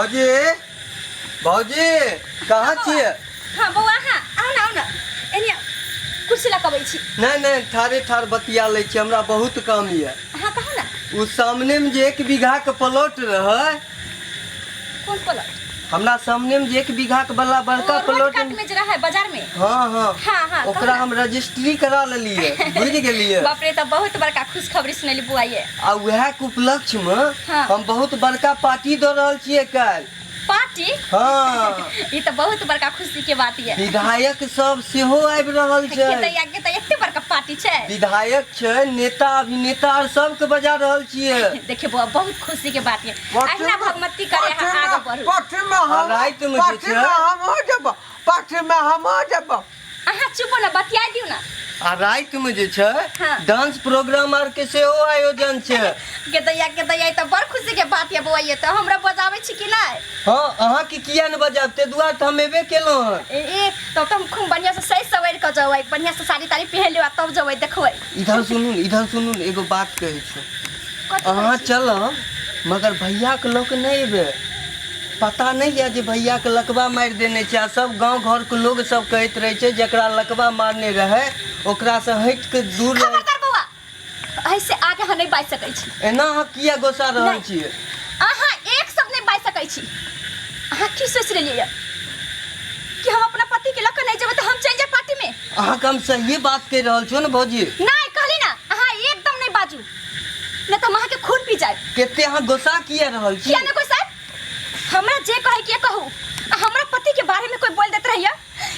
भौजी, भौजी, कहाँ छियै? हाँ बौआ, हाँ आउ ना, आउ ना, एने कुर्सी लऽ कऽ अबै छी। नहि नहि, ठाढ़े ठाढ़ बतिया लै छी, हमरा बहुत काम यऽ। हाँ कहू ना। ओ सामने में जे 1 बीघा के प्लॉट रहै। कोन प्लॉट? हमरा सामने में जे 1 बीघा के बला बड़का ओ रोड प्लॉट काट में जे रहै बाजार में। हाँ हाँ। हाँ, हाँ, ओकरा कहू ना। हम रजिस्ट्री करा लेलियै, बुझि गेलियै? बाप रे, तऽ बहुत बड़का खुशखबरी सुनेली बुआ ये। आ वएह के उपलक्ष्य में हाँ। हम बहुत बड़का पार्टी दऽ रहल छियै काल्हि। पार्टी? हाँ। ई तऽ बहुत बड़का खुशी के बात ये। विधायक सब सेहो आबि रहल छै। के तऽ के तऽ एते बड़का पार्टी छै। विधायक छै, नेता अभिनेता आर सबके बजा रहल छियै। देखिए बुआ, बहुत खुशी के बात ये। अहिना भगवती करे अहाँ आगे बढ़ू। पार्टी में हम आ राति में जे पार्टी छै- में हम हो जब, पार्टी में हम हो जब। अहाँ चुप ना, बतिया दियौ ना। आ राति में जे छै हाँ। डांस प्रोग्राम आर के सेहो आयोजन छै। के दैया, के दैया, ई तऽ बड़ खुशी के बात ये बौआ, ये तऽ हमरा बजाबै छी कि नहि? हाँ, अहाँ के किया ने बजायब, ताहि दुआरे तऽ हम एबे केलहुँ हँ। ए, ए, तब तऽ हम खूब बढ़िया से सहि सवरि कऽ जेबै, बढ़िया से साड़ी ताड़ी पहिन लेब आ तब जेबै देखबै। इधर सुनू, इधर सुनू, एगो बात कहै छी। कथी अहाँ कहै छी? चलब मगर भैया के लऽ के नहि एबै। पता नहि यऽ जे भैया के लकवा मारि देने छै, आ सब गांव घर के लोग सब कहैत रहै छै जकरा लकवा मारने रहै ओकरा से हटि के दूर रहै। खबरदार बौआ, एहिसे आगे अहाँ नहि बाजि सकै छी। एना अहाँ किया गोसा रहल नहि। छियै? अहाँ एक शब्द नहि बाजि सकै छी। अहाँ की सोचि लेलियै यऽ कि हम अपना पति के लऽ कऽ नहि जेबै तऽ हम चलि जायब पार्टी में? अहाँके हम सहिए बात कहि रहल छियौ ने भौजी। नहि कहली ना, अहाँ एकदम नहि बाजू, नहि तऽ हम अहाँके खून पी जायब। कते अहाँ गोसा किया रहल छी? किया नहि गोसा? हमरा जे कहे के कहू, आ हमरा पति के बारे में कोई बोल देत रहिया,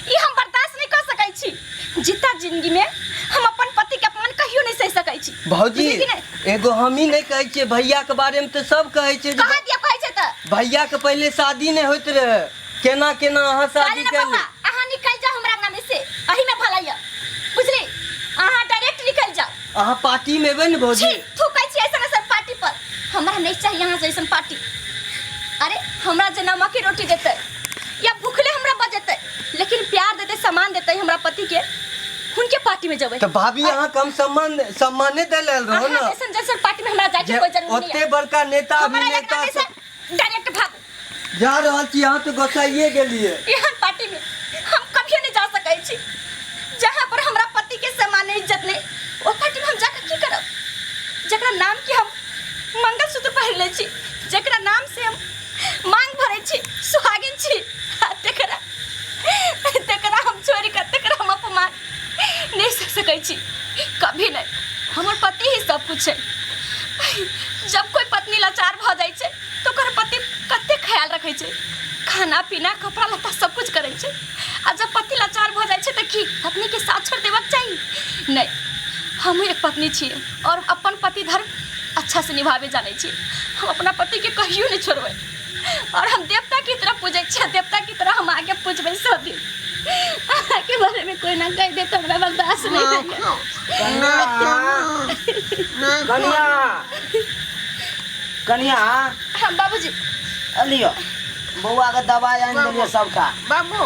ई हम बर्दाश्त नहीं कर सकै छी। जीता जिंदगी में हम अपन पति के अपमान कहियो नहीं सह सकै छी। भौजी, बुझलियै कि नहि? एगो हम ही नहीं कहै छियै, भैया के बारे में तऽ सब कहै छै जे कहा दिया कहै छै तऽ? भैया के पहले शादी नहीं होइत रहे, केना केना अहाँ शादी कहली ना केली? बौआ, अहाँ निकल जाओ हमरा अंगना में से, अही में भला यऽ, बुझली? अहाँ डायरेक्ट निकल जाओ। अहाँ पार्टी में एबै ने भौजी? छी, थूकै छी ऐसन ऐसन पार्टी पर, हमरा नहीं चाहिए अहाँ जैसन पार्टी। अरे हमरा जे नमक के रोटी देतै या भूखले हमरा बजेतै, लेकिन प्यार देतै, सम्मान देतै हमरा पति के, हुनके पार्टी में जेबै। तऽ भाभी अहाँ कम सम्मान सम्माने दै लेल रहो अहाँ ना। जैसन जैसन पार्टी में हमरा जाय के जे कोई जरूरत नहीं ओते है। बड़का नेता हमरा अभिनेता अंगना में से डायरेक्ट भागू। जा रहल छी, अहाँ तऽ गोसाइए गेलियै। एहन पार्टी में हम कभियो नहीं जा सकै छी जहाँ पर हमरा पति के सम्मान नहीं, इज्जत नहीं, ओ पार्टी में हम जाकर की करब? जकरा नाम के हम मंगलसूत्र पहिर लै छी, जकरा नाम से हम मांग भरै छी, सुहागिन छी, आ तेकरा तेकरा हम छोड़ि कऽ तेकरा हम अपमान नहीं सह सकै छी, कभी नहीं। हमर पति ही सब कुछ है। जब कोई पत्नी लाचार भऽ जाइ छै तऽ ओकर पति कते ख्याल रखै छै, खाना पीना कपड़ा लत्ता सब कुछ करै छै, आ जब पति लाचार भऽ जाइ छै तऽ की पत्नी के साथ छोड़ि देबाक चाही? नहीं, हमहूँ एक पत्नी छियै और अपन पति धर्म अच्छा से निभावे जानै छियै। हम अपना पति के कहियो नहीं छोड़बै और हम देवता की तरह पूजै छियै, देवता की तरह हम आगे पूजबै सब दिन। अहाँके बारे में कोई ना कह दे तो हमरा बर्दाश्त नहीं होइए। कनिया, कनिया। हाँ बाबूजी। लियो बौआ के दवाई आनि देलियै सबटा। बाबू,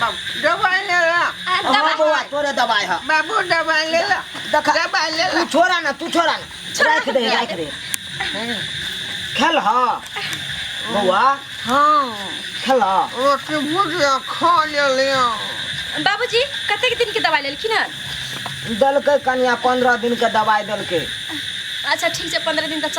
बाबू दवाई ले ला। आ, हाँ दवाई। बौआ, तोरे दवाई है। बाबू दवाई ले ला। देखा, दवाई ले ला। तू छोड़ा ना, तू छोड़ा ना, छोड़ा राख दे, ना। राख दे। खेल ह बौआ? हाँ। खेल ह? रोटी भुजिया खा लेलियो। बाबूजी कतेक दिन के दवाई लेलखिन हन? देलकै कनिया 15 दिन के दवाई देलकै। अच्छा ठीक छै, 15 दिन तक।